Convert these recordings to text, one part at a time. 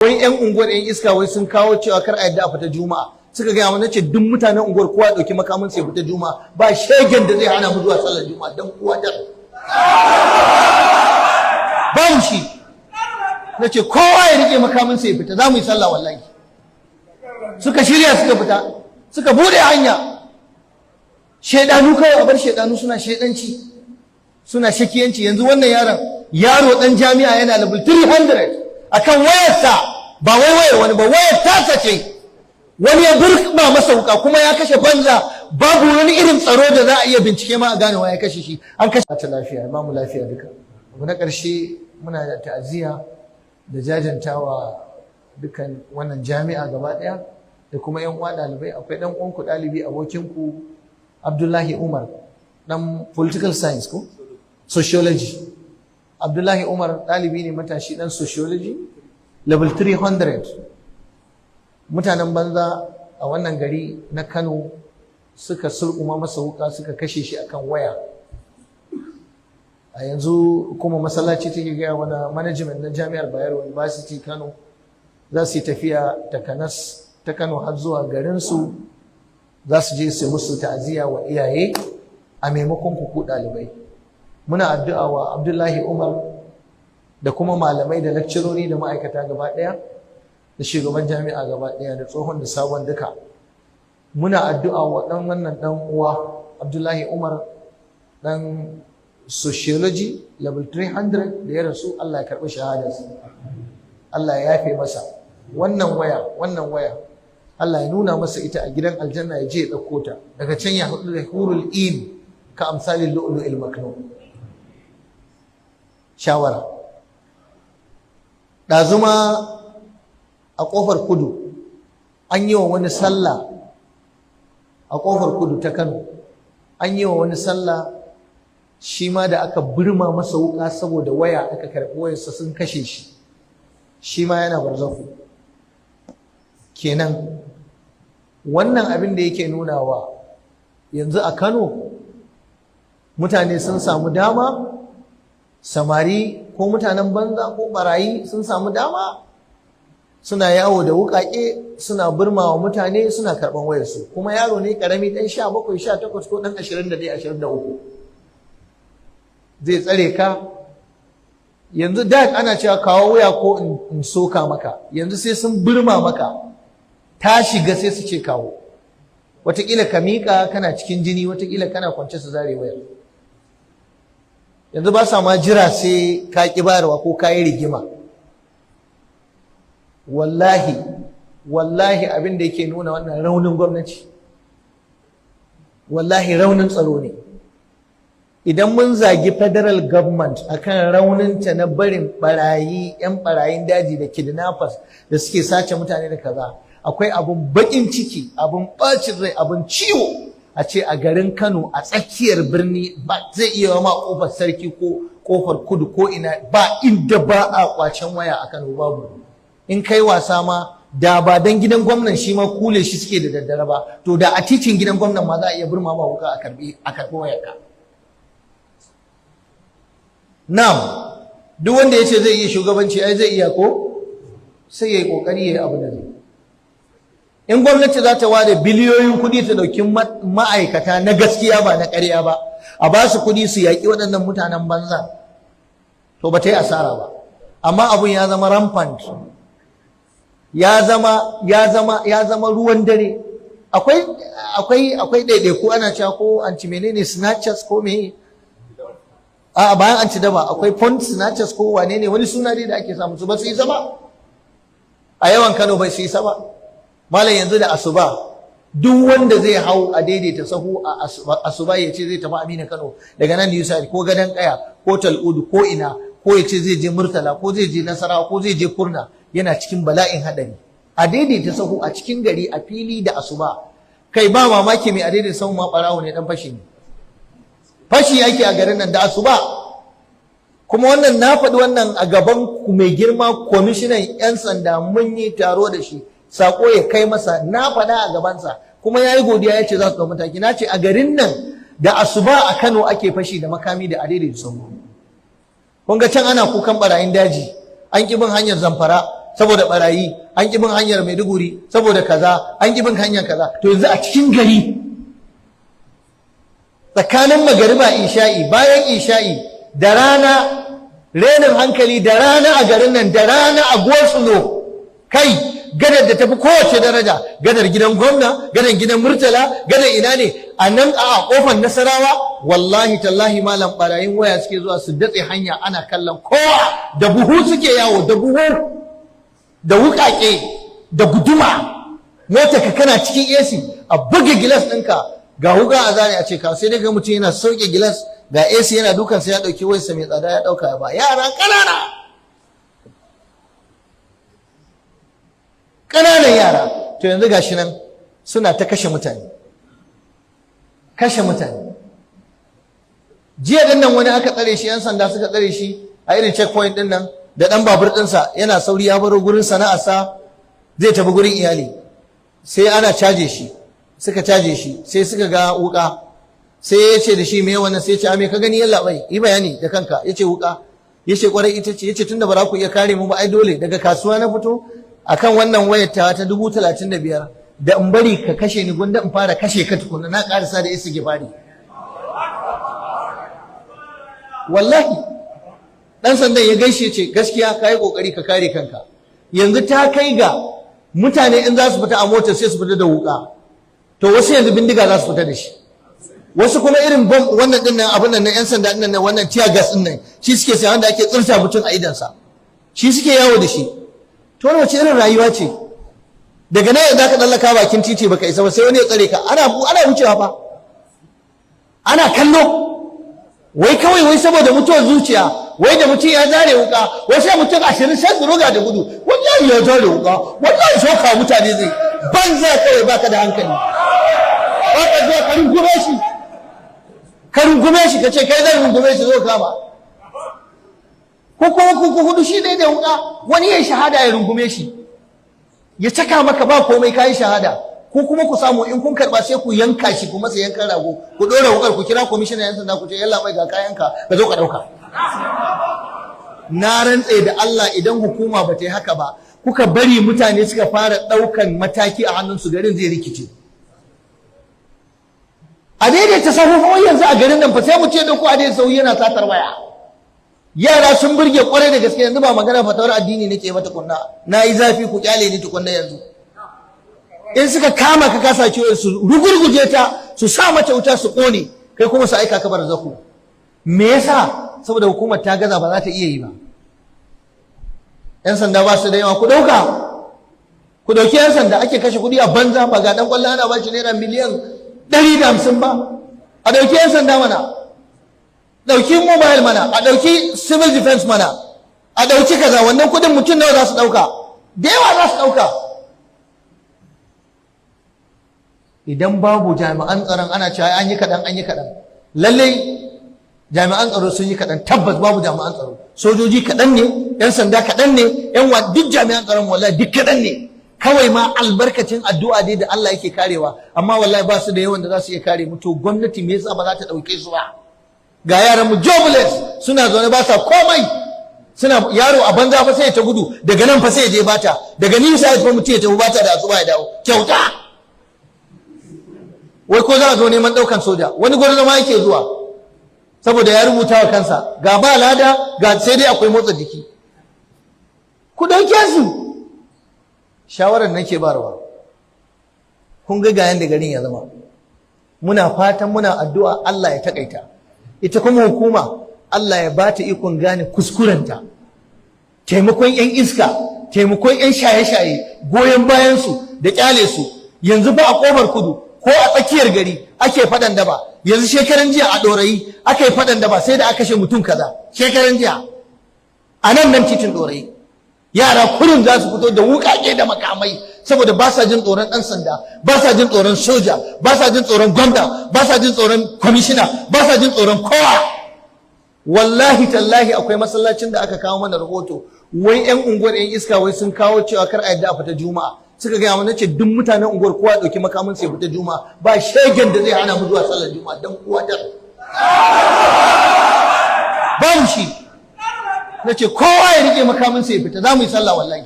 Wai yan unguwar yan iska wai sun kawo cewa kar a yadda a fita Juma'a. Suka gaya mana, ce duk mutanen unguwar kowa ɗauki makamin sai fita Juma'a, ba shegen da zai hana mu zuwa sallar Juma'a. Dan uwa dar babu shi. Na ce kowa ya rike makamin sai fita, za mu yi sallah wallahi. Suka shirya suka fita, suka bude hanya. Shedanu kawai, a bar shedanu suna shedanci, suna shakiyanci. Yanzu wannan yaron, yaro dan jami'a, yana level 300, akan wayarsa, ba wai wayar wani ba, wayar tasa ce, wani ya burma masa wuka kuma ya kashe banza. Babu wani irin tsaro da za a iya bincike ma a gane wa ya kashe shi. An kashe ta lafiya, ba mu lafiya duka. Abu na ƙarshe, muna da ta'aziyya da jajantawa dukan wannan jami'a gaba ɗaya da kuma yan uwa ɗalibai. Akwai ɗan uwanku ɗalibi, abokinku, Abdullahi Umar, ɗan political science ko sociology. Abdullahi Umar ɗalibi ne matashi, ɗan sociology, level 300. Mutanen banza a wannan gari na Kano suka surkuma masa wuka suka kashe shi akan waya. A yanzu kuma masallaci take gaya mana management na Jami'ar Bayero University Kano za su yi tafiya takanas ta Kano har zuwa garinsu, za su je su musu ta'aziyya wa iyaye a maimakon ku ɗalibai. Muna addu'a wa Abdullahi Umar da kuma malamai da lakcirori da ma'aikata gaba ɗaya da shugaban jami'a gaba ɗaya da tsohon da sabon duka. Muna addu'a wa ɗan wannan ɗan uwa Abdullahi Umar, ɗan sociology level 300 da ya rasu. Allah ya karɓi shahadarsa, Allah ya yafe masa. Wannan waya, wannan waya, Allah ya nuna masa ita a gidan aljanna, ya je ya ɗauko ta daga can, ya haɗu da hurul in ka amsalin lu'lu'il maknun. Shawara, ɗazuma a ƙofar Kudu an yi wa wani sallah, a ƙofar Kudu ta Kano an yi wa wani sallah, shi ma da aka birma masa wuka saboda waya, aka karɓi wayarsa, sun kashe shi. Shi ma yana barzaku kenan. Wannan abin da yake nunawa, yanzu a Kano mutane sun samu dama, samari ko mutanen banza ko barayi sun samu dama, suna yawo da wukake, suna burmawa mutane, suna karɓan wayarsu. Kuma yaro ne karami, ɗan 17, 18 ko ɗan 21, 23, zai tsare ka. Yanzu da ana cewa kawo waya ko in soka maka, yanzu sai sun burma maka ta shiga sai su ce kawo. Wataƙila ka miƙa kana cikin jini, wataƙila kana kwance su zare wayar. Yanzu ba sa ma jira sai ka ƙi bayarwa ko ka yi rigima. Wallahi, wallahi, abin da yake nuna wannan raunin gwamnati, wallahi raunin tsaro ne. Idan mun zagi federal government akan rauninta na barin barayi, yan barayin daji da kidnappers da suke sace mutane da kaza, akwai abun bakin ciki, abun bacin rai, abun ciwo a ce a garin Kano, a tsakiyar birni, ba zai iya ma Kofar Sarki ko Kofar Kudu ko ina ba inda ba a kwacen waya a Kano, babu. In kai wasa ma, da ba dan gidan gwamnan shi ma kule shi suke da daddare ba, to da a titin gidan gwamnan ma za a iya burma ma wuka a karbi wayarka. Na'am, duk wanda ya ce zai iya shugabanci, ai zai iya ko sai ya yi kokari ya yi abu da zai. In gwamnati za ta ware biliyoyin kuɗi ta ɗauki ma'aikata na gaskiya, ba na ƙarya ba, a ba su kuɗi su yaƙi waɗannan mutanen banza, to ba ta yi asara ba. Amma abun ya zama rampant, ya zama ruwan dare. Akwai ɗaiɗaiku, ana cewa ko anti menene snatchers ko me, a bayan anti daba akwai phone snatchers ko wane ne, wani suna dai da ake samu su, ba su yi zama a yawan Kano, bai su yi sama. Malam, yanzu da asuba duk wanda zai hau a daidaita sahu a asuba ya ce zai tafi Aminu Kano daga nan Yusa ko Gadon Kaya ko Tal'udu ko ina, ko ya ce zai je Murtala ko zai je Nasarawa ko zai je Kurna, yana cikin bala'in hadari. A daidaita sahu a cikin gari a fili da asuba, kai, ba mamaki mai a daidaita sahu ma barawo ne, dan fashi ne. Fashi yake a garin nan da asuba. Kuma wannan na faɗi wannan a gaban mai girma kwamishinan 'yan sanda, mun yi taro da shi, sako ya kai masa, na faɗa a gabansa kuma ya yi godiya, ya ce za su ɗau mataki. Na ce a garin nan da asuba a Kano ake fashi da makami da adaidaita sahu. Kun ga can ana kukan barayin daji, an ƙi bin hanyar Zamfara. saboda barayi, an ƙi bin hanyar Maiduguri saboda kaza, an ƙi bin hanyar kaza. To yanzu a cikin gari tsakanin magariba isha'i, bayan isha'i, da rana, renin hankali da rana a garin nan, da rana a Gosulo, kai gadar da tafi kowace daraja, gadar gidan gwamna, gadar gidan Murtala, gadar ina ne a nan a kofar Nasarawa, wallahi tallahi malam barayin waya suke zuwa su datse hanya, ana kallon kowa da buhu suke yawo, da buhu da wukake da guduma. Mota ka kana cikin AC a buge gilas ɗinka, ga wuka a zane a ce ka, sai dai ga mutum yana sauke gilas, ga AC yana dukan sai ya ɗauki wayarsa mai tsada ya ɗauka ba. Yara ƙanana, ƙananan yara. To yanzu gashi nan suna ta kashe mutane, kashe mutane. Jiya din nan wani aka tsare shi, yan sanda suka tsare shi a irin checkpoint din nan da ɗan babur ɗinsa, yana sauri ya baro gurin sana'arsa zai tafi gurin iyali, sai ana caje shi, suka caje shi, sai suka ga wuka, sai ya ce da shi me wannan, sai ya ce a me ka gani yalla bai, yi bayani da kanka. Ya ce wuka, ya ce kwarai ita ce. Ya ce tunda ba za ku iya kare mu ba ai dole, daga kasuwa na fito akan wannan wayar ta 35,000, da in bari ka kashe ni gunda in fara kashe ka tukuna, na karasa da isa gifari. Wallahi dan sandan ya gaishe ce gaskiya ka yi kokari ka kare kanka. Yanzu ta kai ga mutane in za su fita a motar sai su fita da wuka, to wasu yanzu bindiga za su fita da shi, wasu kuma irin bom wannan din nan, abin nan na yan sanda din nan, wannan tear gas din nan shi suke sai wanda ake tsirta mutum a idansa, shi suke yawo da shi. To wannan wace irin rayuwa ce? Daga nan yanzu ka tsallaka bakin titi baka isa ba, sai wani ya tsare ka, ana wucewa fa, ana kallo, wai kawai wai saboda mutuwar zuciya, wai da mutum ya zare wuka, wai sai mutum 20 sai su ruga da gudu, wallahi ya zare wuka, wallahi soka mutane zai banza, kawai baka da hankali, baka zuwa ka rungume shi, ka rungume shi, ka ce kai zan rungume shi zo kama ko kuma ku hudu shi ne da wuka, wani ya shahada ya rungume shi ya caka maka ba komai, kayi shahada. Ko kuma ku samu in kun karba sai ku yanka shi, ku masa yankan rago, ku dora wukar, ku kira kwamishinan yan sanda ku ce yalla mai ga kayanka ka zo ka dauka. Na rantse da Allah idan hukuma ba ta yi haka ba, kuka bari mutane suka fara daukan mataki a hannunsu, garin zai rikice. A daidaita sahu yanzu a garin nan fa sai mu ce da ku a daidaita sahu yana satar waya. Yara sun burge kwarai da gaske. Yanzu ba magana fatawar addini nake ba tukunna, na yi zafi ku kyale ni tukunna. Yanzu in suka kama ka kasa ciwo su rugurguje ta, su sa mata wuta su kone, kai kuma su aika ka barzaku. Me yasa? Saboda hukumar ta gaza, ba za ta iya yi ba. Yan sanda ba su da yawa, ku dauka, ku dauki yan sanda. Ake kashe kuɗi a banza, ba ga dan kwallo ana ba shi naira miliyan 150 ba. A dauki yan sanda mana, dauki mobile mana, a dauki civil defense mana, a dauki kaza. Wannan kudin mutum nawa za su dauka? Da yawa za su dauka. Idan babu jami'an tsaron ana cewa an yi kaɗan, an yi kaɗan. Lallai jami'an tsaro sun yi kaɗan, tabbas babu jami'an tsaro. Sojoji kaɗan ne, yan sanda kaɗan ne, yan wa duk jami'an tsaron wallahi duk kaɗan ne. Kawai ma albarkacin addu'a dai da Allah yake karewa, amma wallahi ba su da yawan da za su iya kare mu. To gwamnati me yasa ba za ta ɗauke su ba? Ga yaran mu jobless suna zaune ba sa komai, suna yaro a banza fa sai ya ta gudu daga nan fa sai ya je bata, daga nisa ya fa mutum ya tafi bata da asuba ya dawo kyauta. Wai ko za a zo neman ɗaukan soja, wani gwarzo ma yake zuwa saboda ya rubuta wa kansa ga ba lada, ga sai dai akwai motsa jiki. Ku ɗauke su. Shawarar nake barwa, kun ga yanda garin ya zama, muna fatan muna addu'a Allah ya takaita. Ita kuma hukuma Allah ya bata ikon gane kuskurenta, taimakon yan iska, taimakon yan shaye-shaye, goyon bayansu da kyale su. Yanzu ba a kofar kudu ko a tsakiyar gari ake faɗan daba. Yanzu shekaran jiya a Ɗorayi aka yi faɗan daba sai da aka kashe mutum kaza. Shekaran jiya a nan titin Ɗorayi yara kurin za su fito da wuƙaƙe da makamai saboda ba sa jin tsoron ɗan sanda, ba sa jin tsoron soja, ba sa jin tsoron gwamna, ba sa jin tsoron kwamishina, ba sa jin tsoron kowa. Wallahi tallahi akwai masallacin da aka kawo mana rahoto, wai yan unguwar yan iska wai sun kawo cewa kar a yadda a fita juma'a. Suka gaya mana ce duk mutanen unguwar kowa ya ɗauki makamin sai fita juma'a, ba shegen da zai hana mu zuwa sallar juma'a dan uwa da babu shi. Na ce kowa ya rike makamin sai fita, za mu yi sallah wallahi.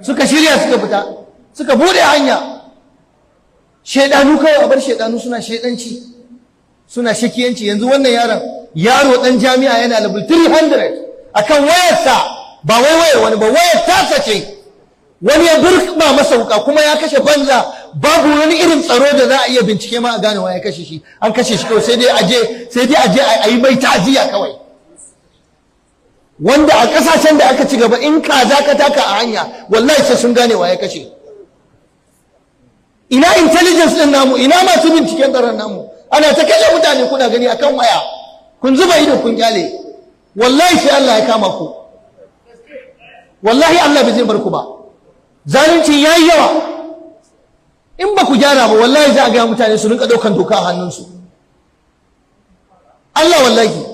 Suka shirya suka fita, suka bude hanya. Shedanu kawai, a bar shedanu suna shedanci, suna shakiyanci. Yanzu wannan yaron, yaro dan jami'a yana level 300 akan wayarsa, ba wai wayar wani ba, wayar tasa ce. Wani ya burma masa wuka kuma ya kashe banza, babu wani irin tsaro da za a iya bincike ma a gane wa ya kashe shi. An kashe shi kawai, sai dai aje a yi mai ta'aziyya kawai. Wanda a kasashen da aka ci gaba, in kaza ka taka a hanya, wallahi sai sun gane wa ya kashe. Ina intelligence din namu? Ina masu binciken tsaron namu? Ana ta kashe mutane kuna gani akan waya, kun zuba ido kun kyale. Wallahi sai Allah ya kama ku, wallahi Allah bai zai bar ku ba. Zalunci yayi yawa, in ba ku gyara ba wallahi za a ga mutane su rinka daukan doka a hannunsu. Allah wallahi,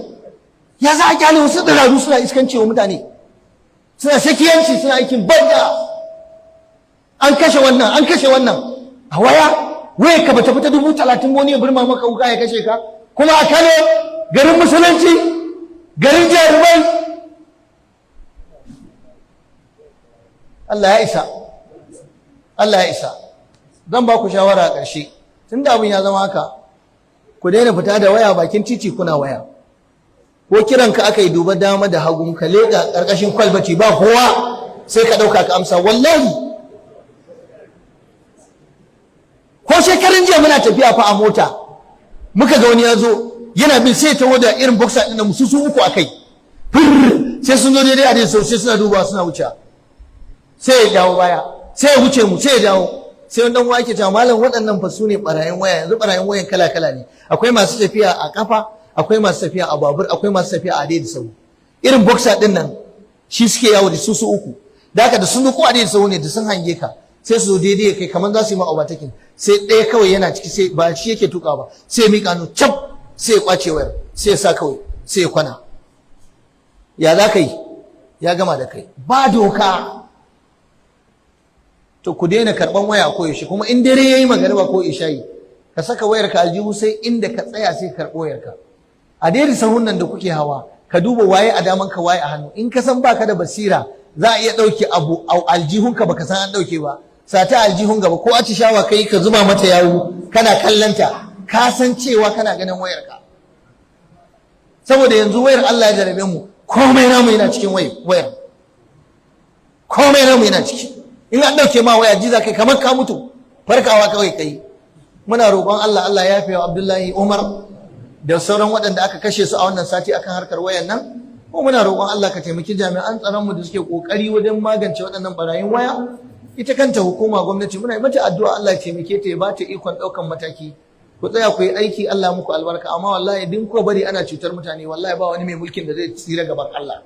ya za a kyale wasu tsiraru suna iskanci wa mutane, suna shakiyanci, suna aikin banza. An kashe wannan, an kashe wannan a waya. Waya ka bata fita 30,000, wani ya burma maka wuka ya kashe ka, kuma a Kano, garin musulunci, garin jarumai. Allah ya isa, Allah ya isa. Zan ba ku shawara a ƙarshe, tunda abin ya zama haka, ku daina fita da waya bakin titi kuna waya. Ko kiranka aka yi, duba dama da hagu, ka leƙa ƙarƙashin kwalbati ba kowa, sai ka ɗauka ka amsa. Wallahi ko shekarun jiya muna tafiya fa a mota, muka ga wani ya zo yana bin, sai ta da irin boxer ɗin da musu su uku akai, sai sun zo daidai a dai sai suna dubawa suna wuce, sai ya dawo baya, sai ya wuce mu, sai ya dawo. Sai wani dan uwa yake cewa, malam waɗannan fa su ne barayin waya. Yanzu barayin wayan kala kala ne, akwai masu tafiya a kafa, akwai masu tafiya a babur, akwai masu tafiya a daidai sau. Irin boxer ɗin nan shi suke yawo da su su uku, da haka da sun ko a daidai sau ne, da sun hange ka sai su zo daidai kai kamar za su yi ma overtaking, sai ɗaya kawai yana ciki, sai ba shi yake tuka ba, sai ya miƙa hannu cap, sai ya kwace wayar, sai ya sa kawai, sai ya kwana. Ya za ka yi? Ya gama da kai, ba doka. To ku daina karɓan waya ko yaushe, kuma in dare yayi magariba ko isha'i, ka saka wayar ka aljihu, sai inda ka tsaya sai ka karɓo wayar ka. A daidai sahun nan da kuke hawa, ka duba waye a daman ka, waye a hannu. In ka san baka da basira, za a iya ɗauke abu a aljihunka baka san an ɗauke ba. Sata aljihun gaba, ko atishawa kai ka zuba mata yawu kana kallanta, ka san cewa kana ganin wayar ka. Saboda yanzu wayar Allah ya jarabe mu, komai namu yana cikin wayar, komai namu yana ciki. In an ɗauke ma waya, jiza kai kamar ka mutu, farkawa kawai kai. Muna roƙon Allah, Allah ya yafe wa Abdullahi Umar da sauran waɗanda aka kashe su a wannan sati akan harkar wayan nan. Ko muna roƙon Allah ka taimaki jami'an tsaron mu da suke ƙoƙari wajen magance waɗannan barayin waya. Ita kanta hukuma gwamnati muna yi mata addu'a, Allah ya taimake ta, ya ba ta ikon ɗaukan mataki. Ku tsaya ku yi aiki, Allah muku albarka. Amma wallahi din ko bari ana cutar mutane, wallahi ba wani mai mulkin da zai tsira gaban Allah.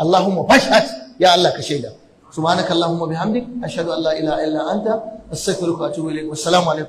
Allahumma fashhad, ya Allah ka shaida. Subhanakallahumma bihamdik, ashhadu an la ilaha illa anta, astaghfiruka wa atubu ilaik. Wassalamu alaikum.